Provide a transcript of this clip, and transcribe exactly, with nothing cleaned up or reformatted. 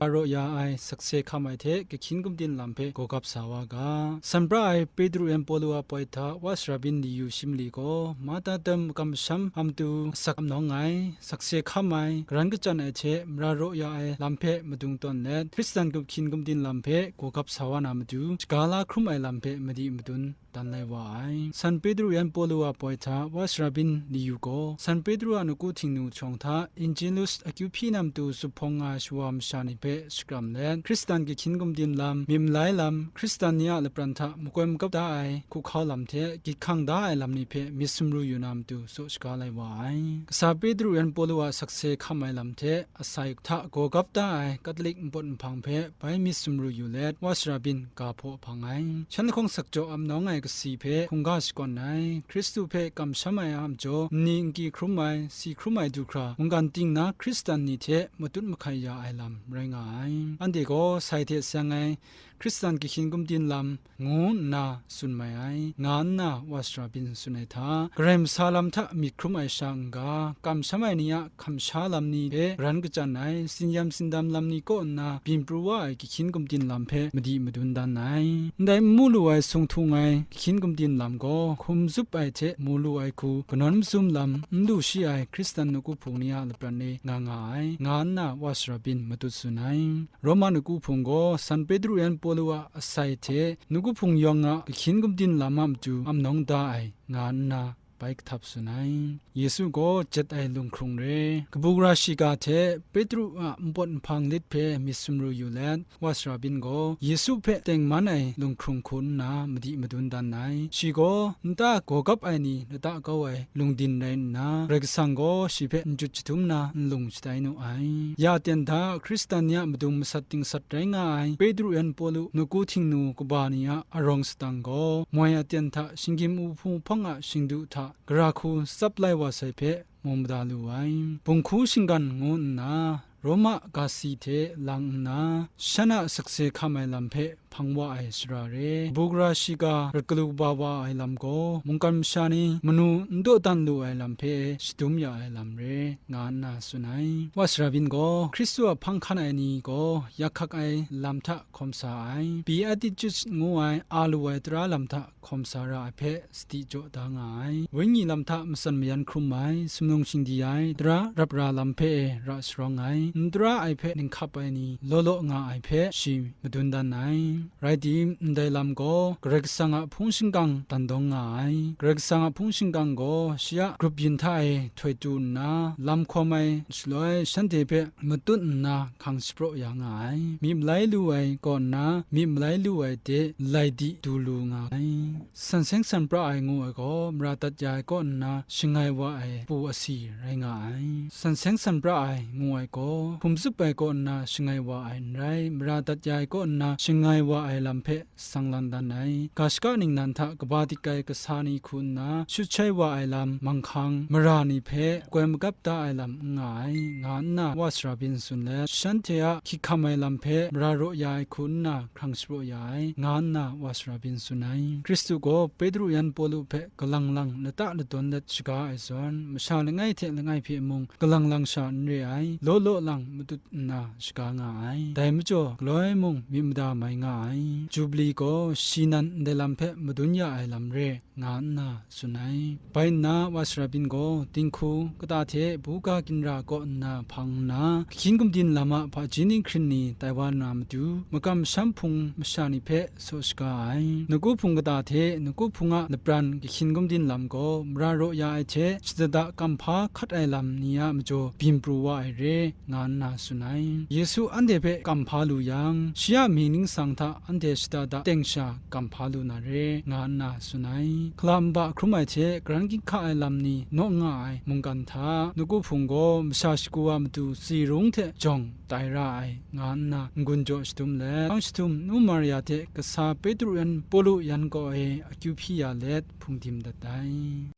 raw ya ai sakse hkam ai hte kahkyin gumdin lam hpe gawgap sa wa ga. San pra ai Petru yan Pawlu a poi hta wa sara byin li yu shi mali gaw, Martatem makam masham a matu asak amnawng ai, sakse hkam ai, garan kachyan ai hte mara raw ya ai lam hpe madung tawn let, Hkristan kahkyin gumdin lam hpe gawgap sa wa na matu, shaga la hkrum ai lam hpe madi madun dan lai wa ai. San Petru yan Pawlu a poi hta wa sara byin li yu gaw, San Petru a nawku htingnu jahkawng hta, Injilus akyu hpyi na matu zuphpawng nga ai shawa masha ni hpe shakram let, Hkristan kahkyin gumdin lam, myit malai lam, Hkristan ni a lapran hta makoi magap da ai hkuhkau lam hte gyit hkang da ai lam ni hpe myit sumru yu na matu tsaw shaga lai wa ai. Kasa Petru yan Pawlu a sakse hkam ai lam hte asai hta gawgap da ai Katolik npawt nhpang hpe bai myit sumru yu let, wa sara byin ga hpaw hpang ai. Shan lahkawng sakjaw amnawng ai kasi hpe hkungga shakawn ai, Hkristu hpe kamsham ai a majaw, nni nki hkrum ai, si hkrum ai du hkra, mungkan ting na Hkristan ni hte matut mahkai ya ai lam rai nga ai. Anhte gaw sai hte seng ai Hkristan kahkyin gumdin lam ngu nna tsun mai ai, nga nna wa sara byin tsun ai hta, Karai Masa lam hta myit hkrum ai sha n-ga, kamsham ai ni a hkamsha lam ni hpe ran kachyan ai, tsin-yam tsindam lam ni kaw nna byin pru wa ai kahkyin gumdin lam hpe madi madun dan ai. Ndai n mu lu ai sung htung ai kahkyin gumdin lam gaw, hkum zup ai hte mu lu ai hku kanawn mazum lam n lu shi ai Hkristan nawku hpung ni a lapran e nga nga ai, nga nna wa sara byin matut tsun ai. Roma nawku hpung gaw San Petru yan Pawlu a asai hte nawku hpung yawng a kahkyin gumdin lam a matu amnawng da ai, nga nna bai kahtap tsun ai. Yesu gaw jet ai lunghkrung re, kabu gara shiga hte Petru a npawt nhpang lit hpe myit sumru yu let, wa sara byin gaw Yesu hpe tengman ai lunghkrung hku nna madi madun dan ai. Shi gaw nta gawgap ai ni lata kau ai lungdin rai nna, Karai Kasang gaw shi hpe n jut jadum na n lung shatai nu ai. Ya ten hta Hkristan ni a madung masat dingsat rai nga ai Petru yan Pawlu nawku htingnu kaba ni a arawng sadang gaw, moi aten hta shinggyim uhpung hpang a shingdu hta gara hku tsap lai wa sai hpe mu mada lu ai. Bunghku shinggan ngu nna, Roma ga si hte lang nna, shan a sakse hkam ai lam hpe hpang wa ai sara re, kabu gara shiga rat galu kaba wa ai lam gaw, mungkan masha ni manu n dawdan lu ai lam hpe shadum ya ai lam re, nga nna tsun ai. Wa sara byin gaw, Hkristu a hpang hkan ai ni gaw yak hkak ai lam hta hkawm sa ai, Beatitudes ngu ai a lu ai tara lam hta hkawm sa ra ai hpe sadi jaw da nga ai. Wenyi lam hta matsan mayan hkrum ai, sumnung shingdi ai, tara rap ra lam hpe e ra sharawng ai, n tara ai hpe ninghkap ai ni law law nga ai hpe shi madun dan ai. Rai tim, ndai lam gaw Karai Kasang a hpung shingkang dan dawng nga ai. Karai Kasang a hpung shingkang gaw shi a grup yin hta e htoi tu nna, lam hkawm ai shaloi shanhte hpe matut nna hkang shapraw ya nga ai. Myit malai lu ai kaw nna, myit malai lu ai de lai di du lu nga ai. San seng san pra ai ngu ai gaw, mara dat ya ai kaw nna shangai wa ai pu asi rai nga ai. San seng san pra ai ngu ai gaw, hkum zup ai kaw nna shangai wa ai n rai, mara dat ya ai kaw nna shangai wa ai lam hpe sanglan dan ai. Ga shaka ningnan hta kaba dik ai kasa ni hku nna shut shai wa ai lam manghkang, mara ni hpe koi magap da ai lam n nga ai, nga nna wa sara byin tsun let, shanhte a hkyik hkam ai lam hpe mara raw ya ai hku nna hkrang shapraw ya ai, nga nna wa sara byin tsun ai. Hkristu gaw Petru yan Pawlu hpe galang lang lata ladawn let shaga ai zawn, masha langai hte langai hpe mung galang lang sha n re ai, law law lang matut nna shaga nga ai. Dai majaw galoi mung myit mada mai nga ai. Jubli gaw shi nan ndai lam hpe madun ya ai lam re, nga nna tsun ai. Bai nna wa sara byin gaw dinghku kata hte buga ginra kaw nna hpang nna, kahkyin gumdin lam a hpaji ni hkrin ni tai wa na matu, makam masham hpung masha ni hpe saw shaga ai. Nawku hpung kata hte nawku hpung a lapran kahkyin gumdin lam gaw mara raw ya ai hte, shada da kamhpa hkat ai lam ni a majaw byin pru wa ai re, nga nna tsun ai. Yesu anhte hpe kamhpa lu yang, shi a mying ningsang hta anhte shada da teng sha kamhpa lu na re, nga nna tsun ai. Hkala nba hkrum ai hte karan ginhka ai lam ni naw nga ai mungkan hta, nawku hpung gaw masha shagu a matu tsi rung hte jawng tai ra ai, nga nna n-gun jaw shadum let, hpang jahtum nu Maria hte kasa Petru yan Pawlu yan kaw e akyu hpyi ya let hpung dim dat ai.